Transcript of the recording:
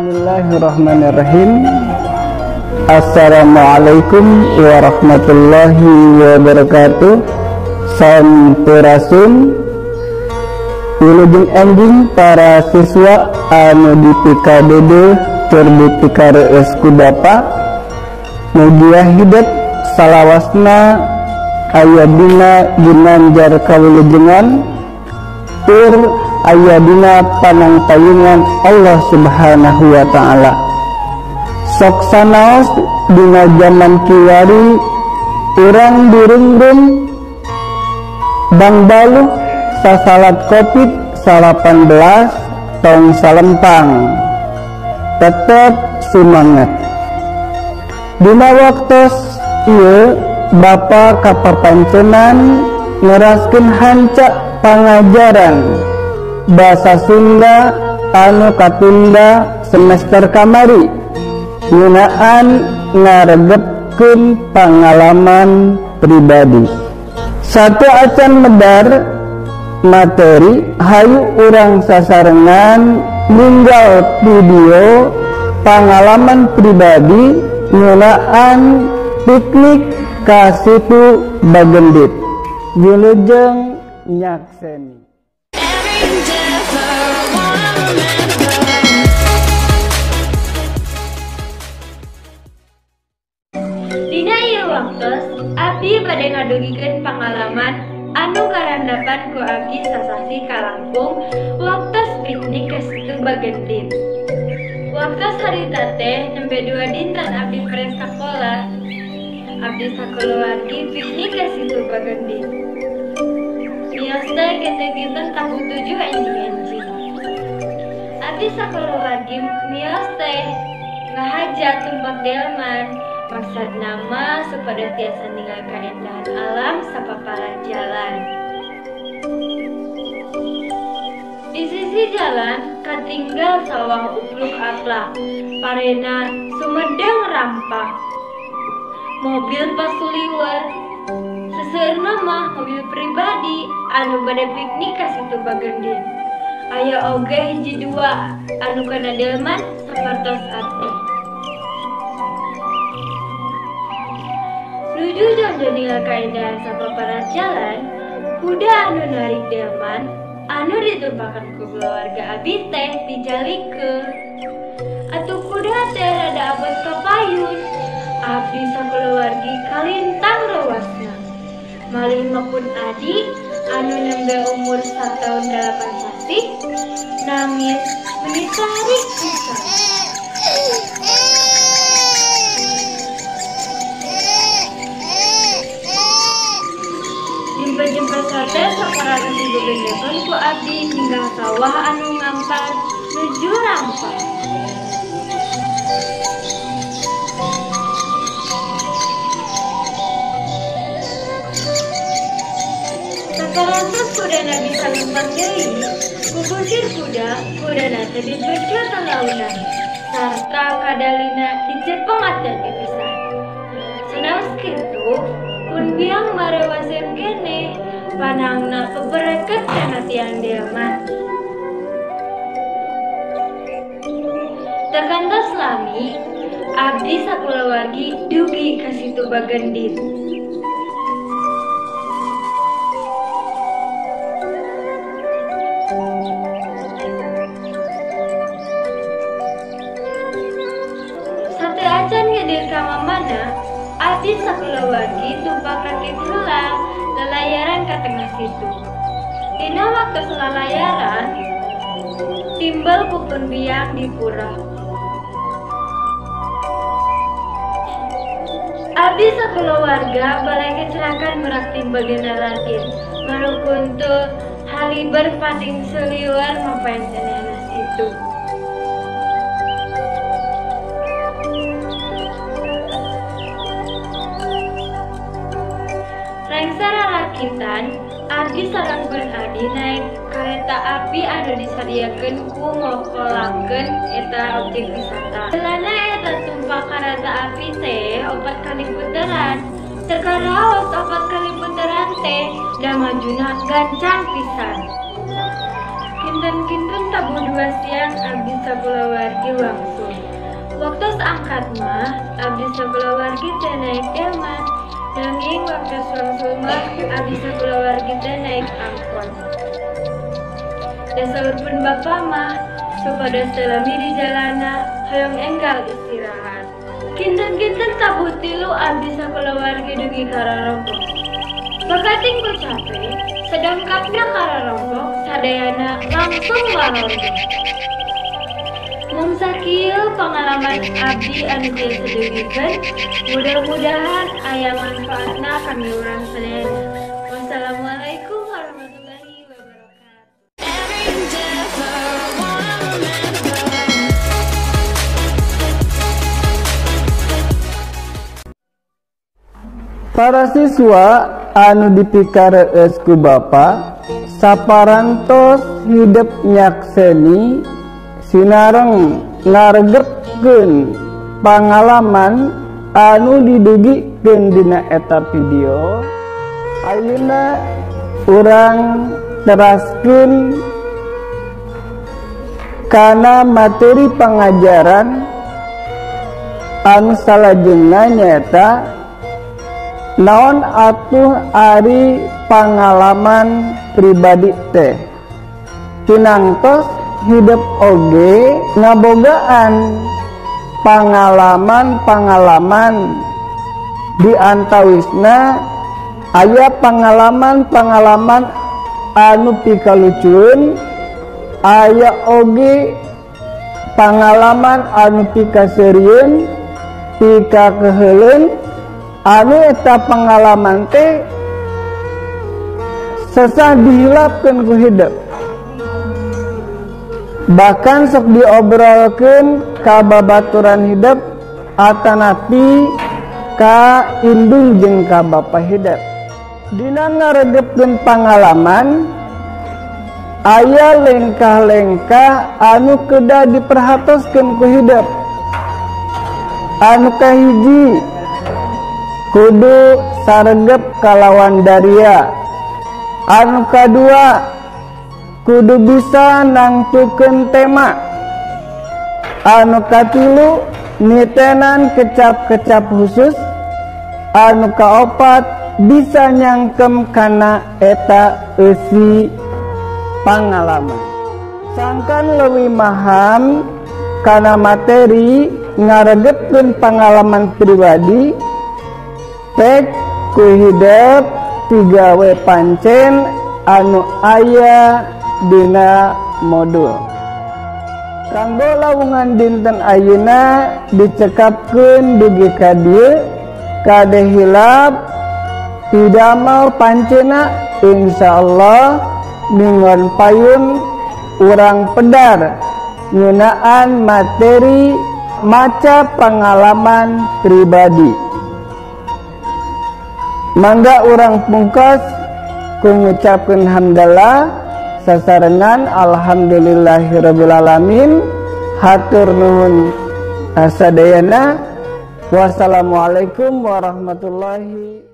Bismillahirrahmanirrahim. Assalamualaikum warahmatullahi wabarakatuh. Sampurasun. Wilujeng enjing para siswa anu dipikadeudeuh tur dipikareus ku Bapa. Mugia hidep salawasna aya dina ginanjar kawilujengan tur aya dina panangtayungan Allah Subhanahu wa ta'ala. Sok sanaos dina jaman kiwari urang dirungrum bangbaluh sasalat Covid-19 tong salempang, tetep semangat. Dina waktos ieu Bapa kapapancenan ngeraskeun hanca pangajaran Basa Sunda anu katunda semester kamari ngeunaan ngaregepkeun pangalaman pribadi. Satu acan medar materi, hayu urang sasarengan ninggal video pangalaman pribadi ngeunaan piknik ka Situ Bagendit. Wilujeng nyakseni. Dina ieu waktos, abdi bade ngadugikeun pangalaman anu karandapan ku abdi sasasi kalangkung waktos piknik ka Situ Bagendit. Waktos harita teh nembe 2 dinten abdi pres sakola. Abdi sakulawargi piknik ka Situ Bagendit. Mios teh kinten-kinten tabuh 7 enjing-enjing. Abdi sakulawargi mios teh ngahaja tumpak delman. Maksud nama supaya tiasa ninggal kaendahan alam sapapara jalan. Di sisi jalan katinggal sawah upluk aplak, parena sumedang rampak. Mobil pasuliwer, seseueurna mah mobil pribadi anu bade piknik ka Situ Bagendit. Aya oge hiji dua anu kana delman sapertos abdi. Nuju jongjon ninggal kaendahan sapapara jalan, kuda anu narik delman anu ditumpakan ku keluarga abi teh dijalikeun. Atuh kuda teh rada abot ka payun, abdi sakulawargi kalintang rewasna. Malih mah pun adi anu nembe umur 1 tahun 8 sasih nangis meni tarik pisan. Jempe-jempe sate saparantos dibebendekeun ku abdi ninggal sawah anu ngampar nuju rampah. Saparantos kudana bisa lempar deui, kukusir kuda, kudana teh dibecut talaunan sarta kadalina dicepeng atan dipisah. Sanaos kitu, pun biang marewaseun kene, panangna pebereket kana tiang delman. Tekantos lami, abdi sakulawargi dugi ka Situ Bagendit. Sateu acan ngedir ka mamana, abdi sakulawargi tumpak rakit heula lalayaran ka tengah situ. Dina waktos lalayaran, timbel kupun biang di pura. Abdi sakulawarga balai kecelakaan merak timbel dina rakit, marukuntul haliber pating seliwer mapain senehna situ. Rengsa rarakitan, abdi sareng pun adi naik kareta api anu disadiakeun ku ngokolakeun eta objek wisata. Jelana eta tumpak kareta api teh 4 kali puteran. Teu karaos 4 kali puteran teh da majuna gancang pisan. Kinten-kinten tabuh 2 siang abdi sakulawargi wangsul. Waktos angkat mah abdi sakulawargi teh naik delman. Nanging waktos wangsul mah abdi sakulawargi teh naik angkot. Da saurpun bapa mah supados teu lami di jalana hoyong enggal istirahat. Kinten-kinten tabuh 3 abdi sakulawargi dugi ka Rorompok. Bakating ku cape, sedangkapna ka Rorompok sadayana langsung warorgo. Mung sakieu pangalaman abdi anu tiasa dugikeun, mudah-mudahan aya manfaatna kangge urang sadayana. Wassalamualaikum warahmatullahi wabarakatuh. Para siswa anu dipikareus ku bapa saparantos hidep nyakseni sinareng ngaregepkeun pangalaman anu didugikeun dina eta video. Ayeuna urang teraskeun kana materi pangajaran anu salajengna nyaeta naon atuh ari pangalaman pribadi teh. Tinangtos hidup oge ngabogaan pangalaman-pangalaman, di antawisna aya pangalaman-pangalaman anu pikalucueun, aya oge pangalaman anu pikaseurieun, pikakeheuleun, anu eta pangalaman teh sesah dihilapkeun ku hidup. Bahkan sok diobrolkeun ka babaturan hidup atanapi ka indung jeung ka bapa hidup. Dina ngaregepkeun pangalaman aya lengkah-lengkah anu kedah diperhatoskeun ku hidup. Anu kahiji kudu saregep kalawan daria. Anu kadua kudu bisa nangtukeun tema. Anu katilu nitenan kecap-kecap khusus. Anu kaopat bisa nyangkem kana eta eusi pangalaman. Sangkan leuwih maham kana materi ngaregepkeun pangalaman pribadi pek ku hidep 3W pancen anu aya dina modul. Kanggo lawungan dinten ayeuna dicekapkeun dugi ka dieu, kade hilap pidamel pancena insyaallah minggon payun urang pedar ngeunaan materi maca pangalaman pribadi. Mangga urang pungkas ku ngucapkeun hamdalah sasarengan alhamdulillahirabbil alamin. Hatur nuhun sadayana. Wassalamualaikum warahmatullahi.